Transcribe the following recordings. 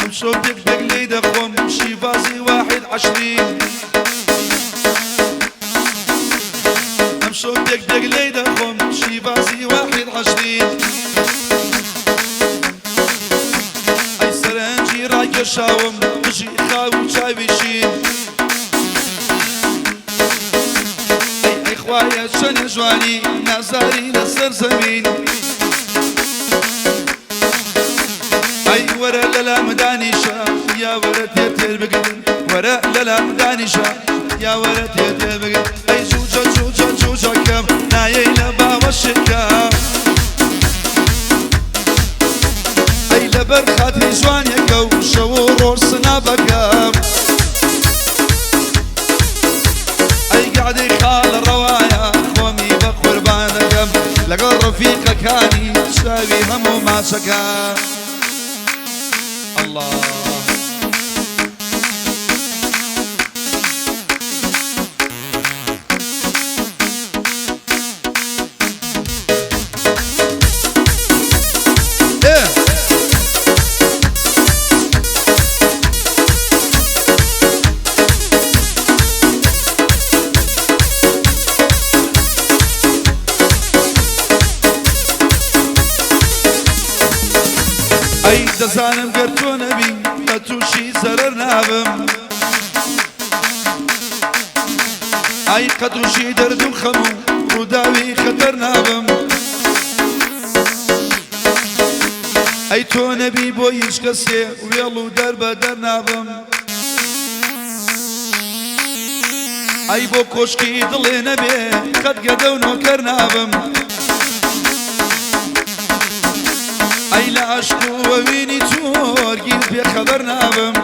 ئەمشەو دێک دێک لێی دەخۆم شیڤازی واحید عەشرین. ئەمشەو دێک دێک لێی دەخۆم شیڤازی واحید عەشرین. ئەی سەرنجی ڕاکێشاوم قژی خاو و چاوی شین. ئەی ئەی خوایە چەنێ جوانی نازاری لەسەر زەمین. ئەی وەرە لەلام دانیشە یا وەرە تێر تێر بگر، وەرە لەلام دانیشە یا وەرە تێر تێر بگر. ئەی جوجە جوجە جوجەکەم نایەی لە باوەشکەم. ئەی لەبەر خاتری جوانیەکە و شەو و ڕۆژ سنابەکەم. ئەی گەعدەی خاڵە ڕەوایە خۆمی بە قوربانەکەم، لەگەڵ ڕەفیقەکانی چاوی هەموو ماچەکان. ئەڵڵا. ئێ. ئەی دەزانم گەر تۆ نەبی بە تووشی زەرەر نابم. ئای قەتوشی دەرد و خەم و ڕووداوی خەتەر نابم. ئەی تۆ نەبی بۆ هیچ کەسێ وێڵ و دەر بە دەر نابم. ئەی بۆ کۆشکی دڵێ نەبێ قەت گەدە و نۆکەر نابم. ئەی لە عەشق و ئەوینی تۆ هەرگیز بێخەبەر نابم.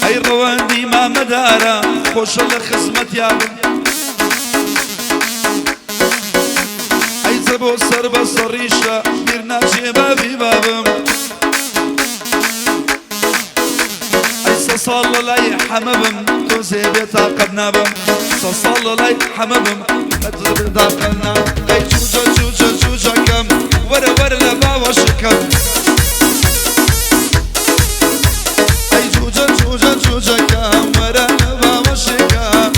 ئەی ڕەوەندی مامەدارە خۆشە لە خزمەتیا بم. ئەی جە بۆ سەر بە سەڕیشە بیر ناچێ بابی بابم. ئەی سە ساڵ لە لای حەمە بم تۆزێ بێتاقەت نابم. سە ساڵ لە لای حەمە بم بێتاقەت نابم. ئەی جوجە جوجە جوجەکەم وەرە وەرە لە باوەشکەم. ئەی جوجە جوجە جوجەکەم وەرە لە باوەشکەم.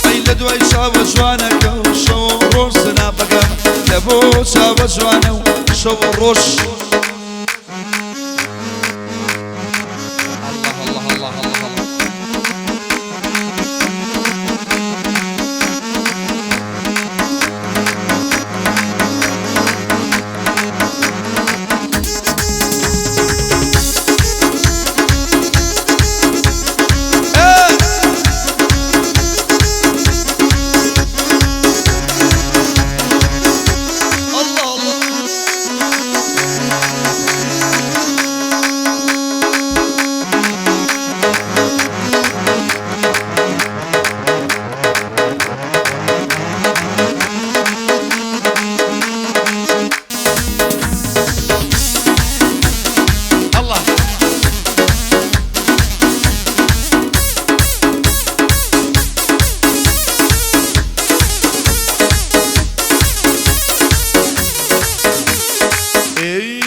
ئەی لە دوای چاوە جوانەکە و شەو و ڕۆژ سناپەکەم. لە بۆ چاوە جوانە و شەو و ڕۆژ. الله الله الله الله الله. ئێ. الله الله. الله. ئێی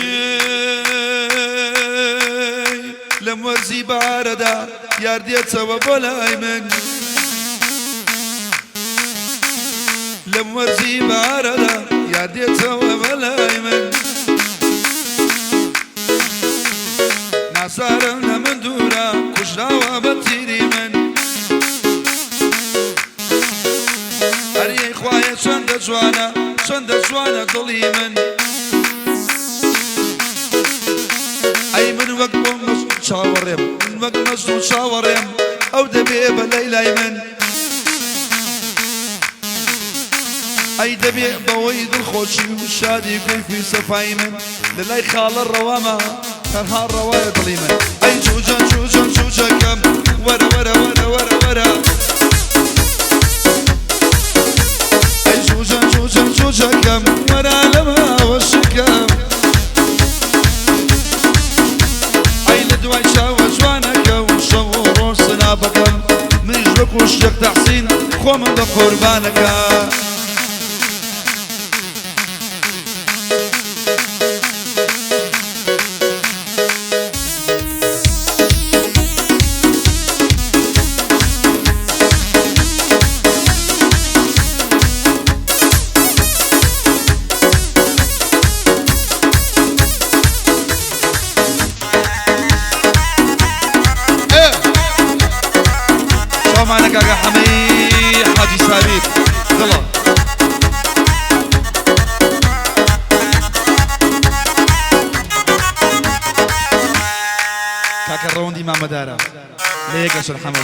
لەم وەرزی بەهارەدا یار دێتەوە بۆ لای من. لەم وەرزی بەهارەدا یار دێتەوە بۆ لای من. نازارم لە من دوورە کوژراوە بە تیری من. ئەرێ خوایە چەندە جوانە چەندە جوانە دڵی من. ئەی من وەک بۆ مەجنون چاوەڕێم، من وەک مەجنون چاوەڕێم ئەو دەبێ بە لەیلای من. ئەی دەبێ بەوەی دڵخۆشی و شادی کەیفی سەفای من. لە لای خاڵە ڕەوامە تەنها ڕەوایە دڵی من. ئەی جوجە جوجە جوجەکەم وەرە وەرە وەرە وەرە وەرە. ئەی جوجە جوجە جوجەکەم وەرە لە باوەشکەم. ئەی لە دوای چاوە جوانەکە و شەو و ڕۆژ سنابەکەم. خۆمم بە قوربانەکە. شو معنا كاكا حمي حاجي سابير يلا كاكا الروندي مع مدارة ليك عشان حما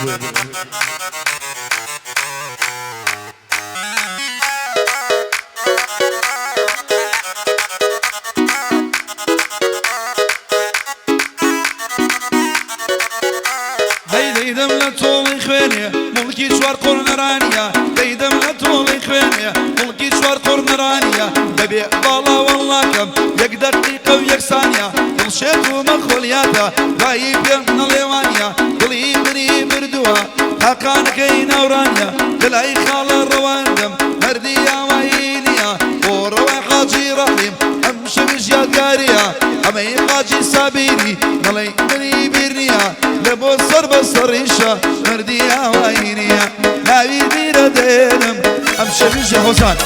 هەی دەیدەم لە تۆڵی خوێنێ مڵکی چوار قۆرنەرانیە دەیدەم لە تۆڵی خوێنێ مڵکی چوار قۆرنەرانیە دەبێ باڵا وەڵاکەم یەک دەقیقە و یەک سانیە دڵشێت و مەخۆلیاتە دوایی پێم نەڵێوانیە دڵی منی بردووە تاقانەکەی ناورانیە دەلای خاڵە ڕەواندم مەردی ئاوایی نییە بۆ ڕەوای حاجی ڕەحیم ئەم شەویش یادگاریە ئەمەی حاجی سابیری نەڵێی منی بیر نییە لە بۆ سەر بە سەڕیشە مەردی ئاوایی نییە ناوی بیرە دێنم ئەم شەویش هۆزان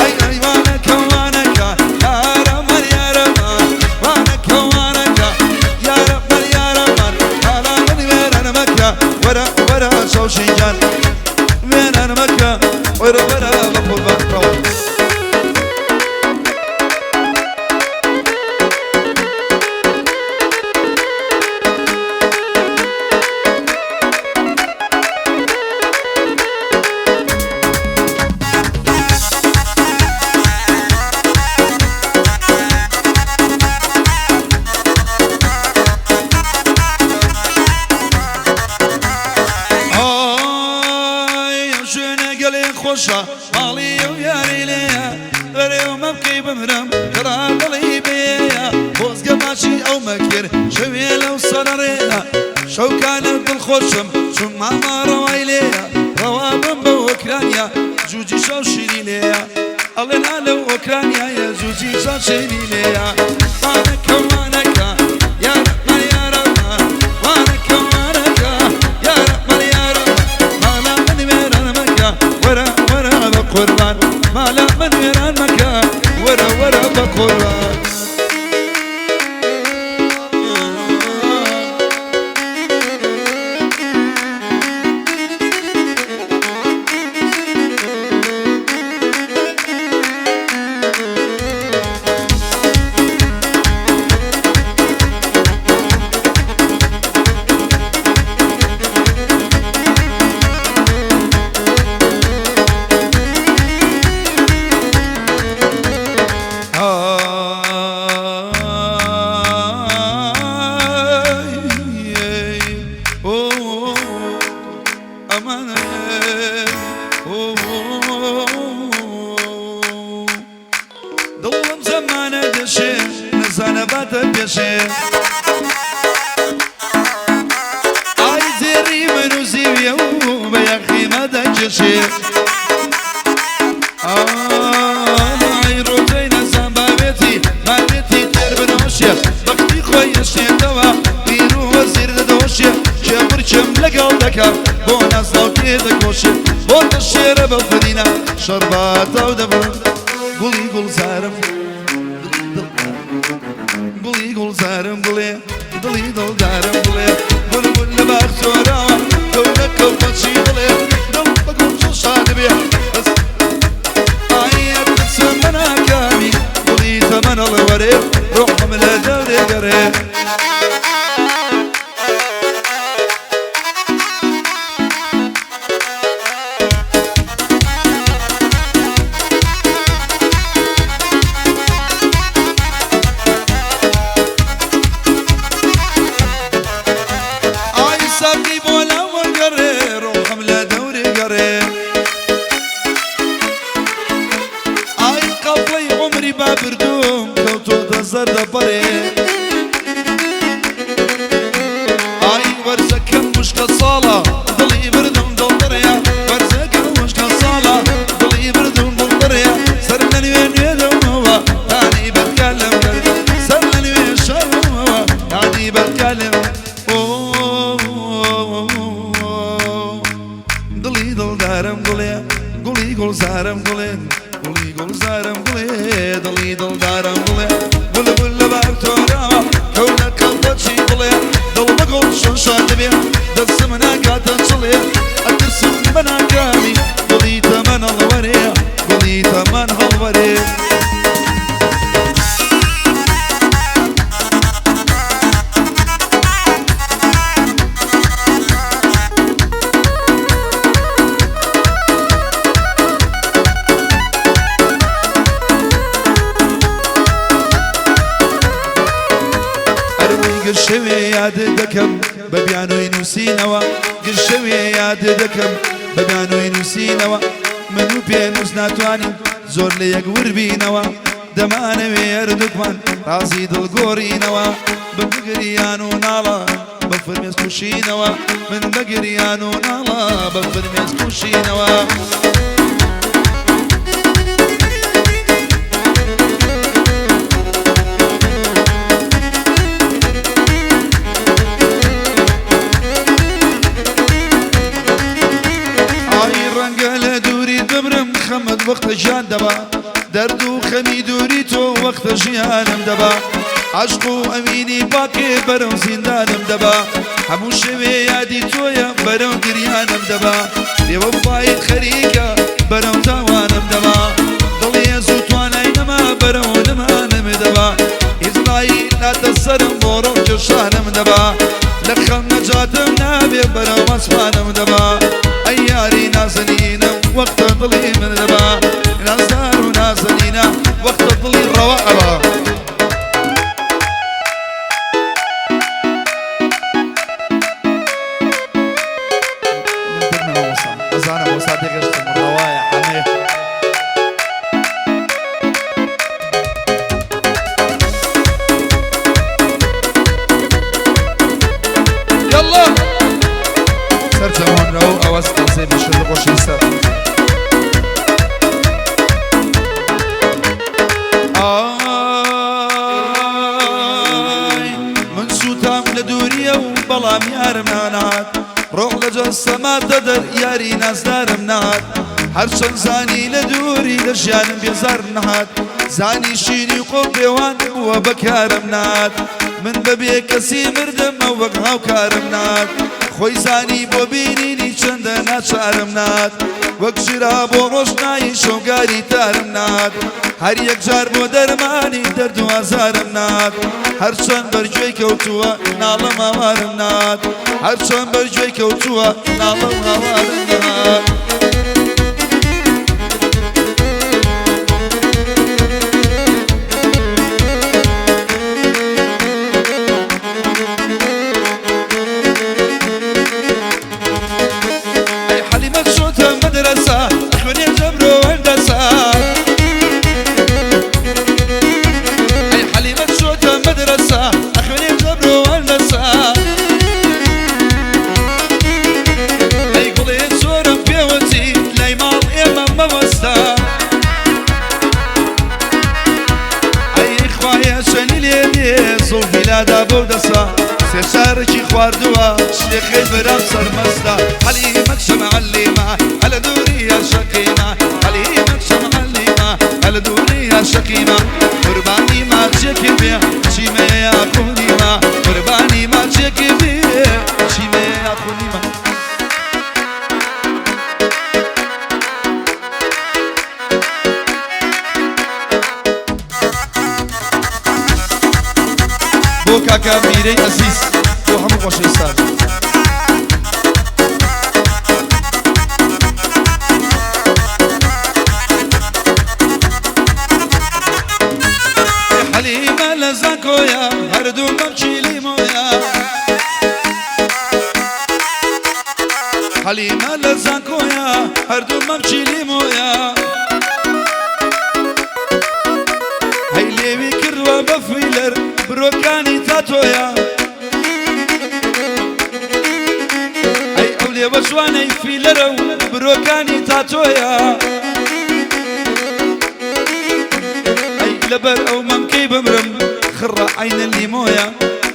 ئەی ئەیوانەکە وانەکە یارە مەریارەمان وانەکە وانەکە یارە مەریارەمان ئالا من وێران مەکە وەرە وەرە چاوشینگیان وێران مەکە وەرە وەرە بە قوربان ڕەوە. خۆشە ماڵی و یاری لێیە لەرێو مەبکەی بمرم تەرا دڵی بێیە خۆزگە ماچی ئەو مەکرد شەوێ لەو سەرەڕێیە شەوکانە دڵخۆشم چون ماما ڕەوای لێیە ڕەوا بم بە ئۆکرانیا جوجی شەو شیری لێیە ئەڵێن ئا لەو ئۆکرانیایە جوجی شەو شیری لێیە وانەکە وانەکە یارەمان یارەمان وانەکە وانەکە یارەمان یارەمان مالا من وێران مەکە وەرە وەرە بە قوربان مالا من وێران مەکە وەرە وەرە بە قوربان. دڵم زەمانە دەشێ نەزانە باتە پێشێ ئای زێڕی من و زیویە و بە یەخیمە دەکێشێ ئای ڕۆژەی نەزان باوێتی ماوێتی تێر بنۆشێ بەختی خۆی ئەشێتەوە پیر و وەزیر دەدۆشێ کێبڕکێم لەگەڵ دەکا بۆ نازناو تێ دەکۆشێ بۆ دەشێرە بە فرینە شەرباتەو دەبم گوڵی گوڵزارم گوڵی گوڵزارم گوڵێ دڵی دڵدارم گوڵێ بولبول لە باخ زۆراوە کەونە کەوتەچی دڵێ دڵ بە گوڵ چۆن شاد بێ بەس ئایە ترسم بە ناکامی گوڵی تەمەنەڵێ وەرێ ڕۆحم لە دەورێ گەڕێ. ساقی بۆ لاوەگەڕێ ڕۆحم لە دەورێ گەڕێ ئای قەفڵەی عومری با بردوم کەوتۆتە زەردە پەڕێ. بەتکالێ دڵی دڵدارم گوڵێ گوڵی گوڵزارم گوڵێ گوڵی گوڵزارم گوڵێ دڵی دڵدارم گوڵێ گوڵ گوڵ لە باو تۆراوە کەونە کەڵبەچی گوڵێ دڵ بە گوڵ شۆشا دەبێ دەستم ناکاتە چڵێ ئەترسم بە ناکامی گوڵی تەمەن هەڵوەرێ گوڵی تەمەن هەڵوەرێ. ئەروی گرشەوێ یاد دەکەم بە بیانۆی نووسینەوە، گرشەوێ یاد دەکەم بە بیانۆی نووسینەوە، من و پێنووس ناتوانین زۆر لە یەک وربینەوە، دەمانەوێ هەردووکمان ڕازی دڵ گۆڕینەوە، بە گریان و ناڵە بە فرمێسک کوشینەوە، من بە گریان و ناڵە بە فرمێسک کوشینەوە. ئای ڕەنگە لە دووری بمرم خەمت وەختە ژیان دەبا، دەرد و خەمی دووری تۆ وەختە ژیانم دەبا، عەشق و ئەوینی پاکێ بەرەو زیندانم دەبا، هەموو شەوێ یادی تۆیە بەرەو گریانم دەبا، بێوەفایت خەریکە بەرەو تاوانم دەبا، دڵی زوو توانای نەما بەرەو نەمانم دەبا، ئیزرائیل ناتە سەرم بۆ ڕۆ کێشانم دەبا، لە خەم نەجاتم نابێ بەرەو ئاسمانم دەبا، ئەی یاری نازەنینم وەختە دڵی من دەبا، نازدار و نازەنینە وەختە دڵی ڕەوا ئەبا. ئەزانم وەسا تێگەشتم ڕەوایە حەمێ. يلا سەرجەم هۆنراوە و ئاواز تازەی بەشێر خۆشەویستان. ئای من سووتام لە دووریە و بەڵام یارم نانات، ڕۆح لە جەستەما دەدەر یاری نازدارم نات، هەرچەند زانی لە دووری لە ژیانم بێزار نەهات، زانی شیری قۆڵ پێوان بووە بەکارم نات، من بەبێ کەسی مردم ئەو وەک هاوکارم نات، خۆی زانی بۆ بینینی چەندە ناچارم نات، وەک چرا بۆ ڕۆشنایی شەوگاری تارم نات، هەر یەک جار بۆ دەرمانی دەرد و ئازارم نات، هەرچەند بەرگوێی کەوتووە ناڵەم هاوارم نات، هەرچەند بەرگوێی کەوتووە ناڵەم هاوارم نات. ئەی حەلیمە چۆتە مەدرەسە ئەخوێنێ جەبر و هەندەسە، ئەی حەلیمە چۆتە مەدرەسە ئەخوێنێ جەبر و هەندەسە، ئەی گوڵێ زۆرم پێوەتی لای ماڵ ئێمە مەوەستە، ئەی خوایە چەنی لێ دێ زوڵفی لادا بەو دەسە، سێ چارەکی خواردووە شلێخەی برام سەرمەستە، حەلیمە کچە معەلیمە ئەلە دووری یا شەقیمە، حەلیمە کچە معەلیمە ئەلە دووری یا شەقیمە، قوربانی ماچێکی بێ چیمەیە یا خونیمە، قوربانی ماچێکی بێ چیمەیە یا خونیمە. بۆ کاکە میرەی ئەزیز، بۆ هەموو خۆشەویستان. حەلیمە لە زانکۆیە هەردوو مەمکی لیمۆیە، حەلیمە لە زانکۆیە هەردوو مەمکی لیمۆیە، هەی لێوی کردووە بە فیلەر برۆکانی تاتۆیە، ئەی ئەو لێوە جوانەی فیلەرە و برۆکانی تاتۆیە، ئەی لەبەر ئەو مەمکەی بمرم خڕە عەینە لیمۆیە،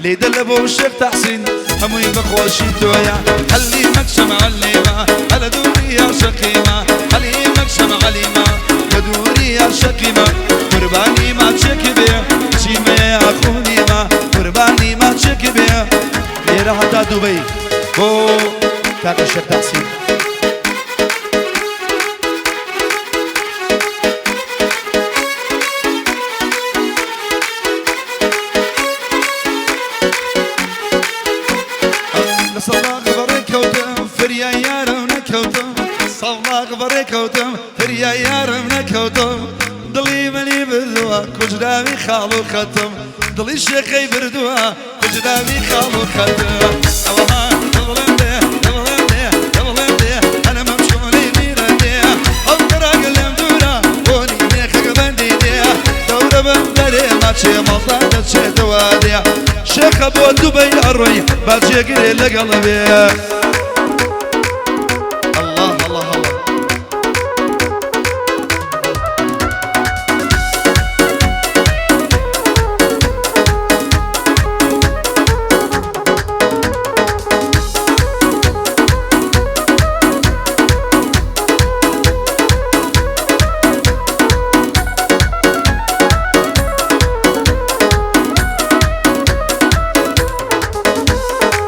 لێدە لە بۆ شێخ تەحسین هەمووی بەخۆشی تۆیە. حەلیمەک شەمعەلیمە هەلە دووری یا شەقیمە، حەلیمەک شەمعەلیمە لە دووری یا شەقیمە. قوربانی ماچێکی بێ چیمەیە خونیمە، قوربانی ماچێکی بێ. لێرە هەتا دوبەی بۆ کاکە شێخ تەحسین. لە سەڵاغ بەڕێ کەوتم فریای یارم نەکەوتم، سەڵاغ بەڕێ کەوتم فریای یارم نەکەوتم. دڵی منی بردووە کوژراوی خاڵ و خەتم، دڵی شێخەی بردووە کوژراوی خاڵ و خەتم. ئەوها دڵم دێ دڵم دێ دڵم دێ ئەنەمەم شۆنەی میرە دێ، ئەو قەراگ لێم دوورە بۆنی مێخەکە بەندی دێ، دەورە بم دەرێ ماچێ مەڵدا دەچێتەوە دێ. شێخە بۆ دوبەی ئەڕۆی با جێگرێ لەگەڵ بێ. الله الله الله.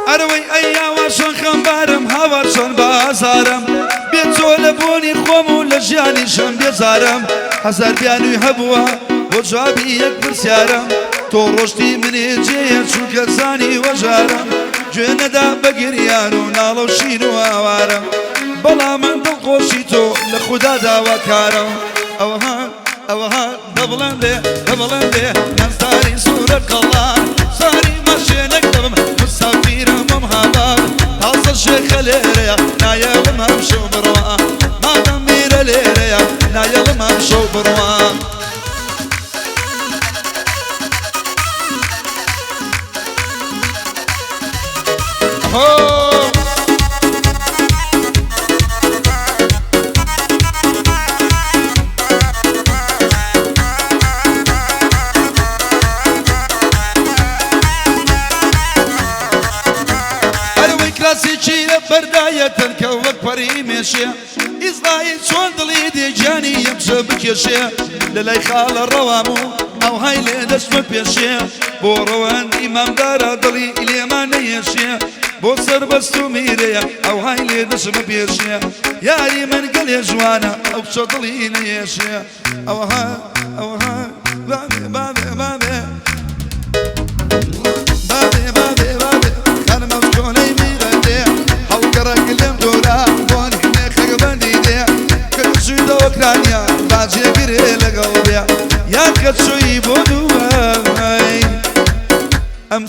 ئەرەوەی ئەی یاواشۆن خەمبارم هاوار چۆن بازارم، بێ تۆ لە بۆنی خۆم و لە ژیانیشم بێزارم. هەزار بیانووی هەبووە بۆ جوابی یەک پرسیارم، تۆ ڕۆشتی منێ جێیە چونکە زانی وەژارم. گوێ نەدا بە گریان و ناڵە و شین و ئاوارم، بەڵام من دڵخۆشی تۆ لە خودا داواکارم. ئەوها ئەوها دەبڵێم دێ دەبڵێم دێ نازداری سوورە قەڵان، ساری ماشێنێک دەبم مسافیرم بم هابار. تازە شێخە لێرەیە نایەڵم ئەمشەو بڕوا، مادەم میرە لێرەیە نایەڵم ئەمشەو بڕوا. هۆ ئەرەوەی کراسێکی لە بەردایە تەنکە وەک پەری مێشێ، ئیزایی چۆن دڵی دێ گیانی یەکجە بکێشێ. لە لای خاڵە ڕەوام و ئەوهای لێ دەچمە پێشێ، بۆ ڕەوەندی مامدارە دڵی لێمان نەیەشێ، بۆ سەربەست و میرەیە ئەوهای لێ دەچمە پێشێ. یاری من گەلێ جوانە ئەو کچە دڵی نەیەشێ. ئەوها ئەوها بابێ بابێ بابێ بابێ بابێ بابێ خانمە شکۆنەی میرە دێ، هەڵگەڕەک لێم دوورە بۆنی مێخەکە بەندی دێ، کە چوویتە ئۆکرانیا با جێگرێ لەگەڵ بێ، یان کە چووی بۆ دوبەی ئەم